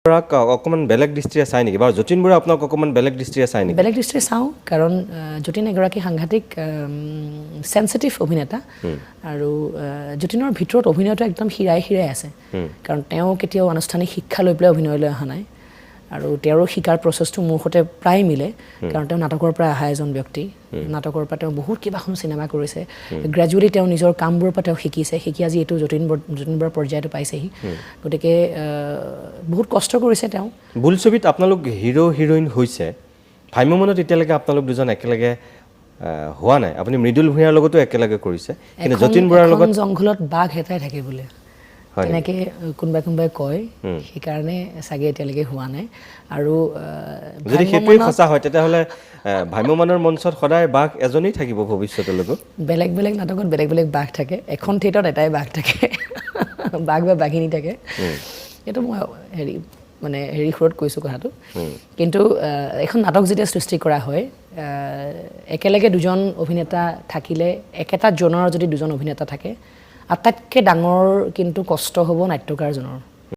বৰাক অকণমান বেলেগ দৃষ্টিৰে চাই নেকি, বাৰু যতীন বৰা আপোনাক অকণমান বেলেগ দৃষ্টিৰে চাই নেকি? বেলেগ দৃষ্টিৰে চাওঁ, কাৰণ যতীন এগৰাকী সাংঘাতিক চেঞ্চিটিভ অভিনেতা আৰু যতীনৰ ভিতৰত অভিনয়টো একদম শিৰাই শিৰাই আছে, কাৰণ তেওঁ কেতিয়াও আনুষ্ঠানিক শিক্ষা লৈ পেলাই অভিনয়লৈ অহা নাই আৰু তেওঁৰো শিকাৰ প্ৰচেছটো মোৰ সৈতে প্ৰায় মিলে, কাৰণ তেওঁ নাটকৰ পৰা অহা এজন ব্যক্তি। নাটকৰ পৰা তেওঁ বহুত কেইবাখনো চিনেমা কৰিছে। গ্ৰেজুৱেলি তেওঁ নিজৰ কামবোৰৰ পৰা তেওঁ শিকিছে, শিকি আজি এইটো যতীন বৰাৰ পৰ্যায়টো পাইছেহি। গতিকে বহুত কষ্ট কৰিছে তেওঁ। বোলছবিত আপোনালোক হিৰ' হিৰ'ইন হৈছে, ভ্ৰাম্যমাণত এতিয়ালৈকে আপোনালোক দুজন একেলগে হোৱা নাই। আপুনি মৃদুল ভূঞাৰ লগতো একেলগে কৰিছে, কিন্তু যতীন বৰাৰ এখন লগত জংঘলত বাঘ এটাই থাকে বোলে, হয় নেকি? তেনেকে কোনোবাই কোনোবাই কয়, সেইকাৰণে চাগে এতিয়ালৈকে হোৱা নাই। আৰু যদি সেইটোৱেই সঁচা হয়, তেতিয়াহ'লে ভ্ৰাম্যমাণৰ মঞ্চত সদায় বাঘ এজনেই থাকিব ভৱিষ্যতলৈকো। বেলেগ বেলেগ নাটকত বেলেগ বেলেগ বাঘ থাকে, এখন থিয়েটাৰত এটাই বাঘ থাকে, বাঘ বা বাঘিনী থাকে। এইটো মই হেৰি মানে হেৰি সুৰত কৈছোঁ কথাটো। কিন্তু এখন নাটক যেতিয়া সৃষ্টি কৰা হয়, একেলগে দুজন অভিনেতা থাকিলে, একেটা জনৰ যদি দুজন অভিনেতা থাকে, আটাইতকৈ ডাঙৰ কিন্তু কষ্ট হ'ব নাট্যকাৰজনৰ।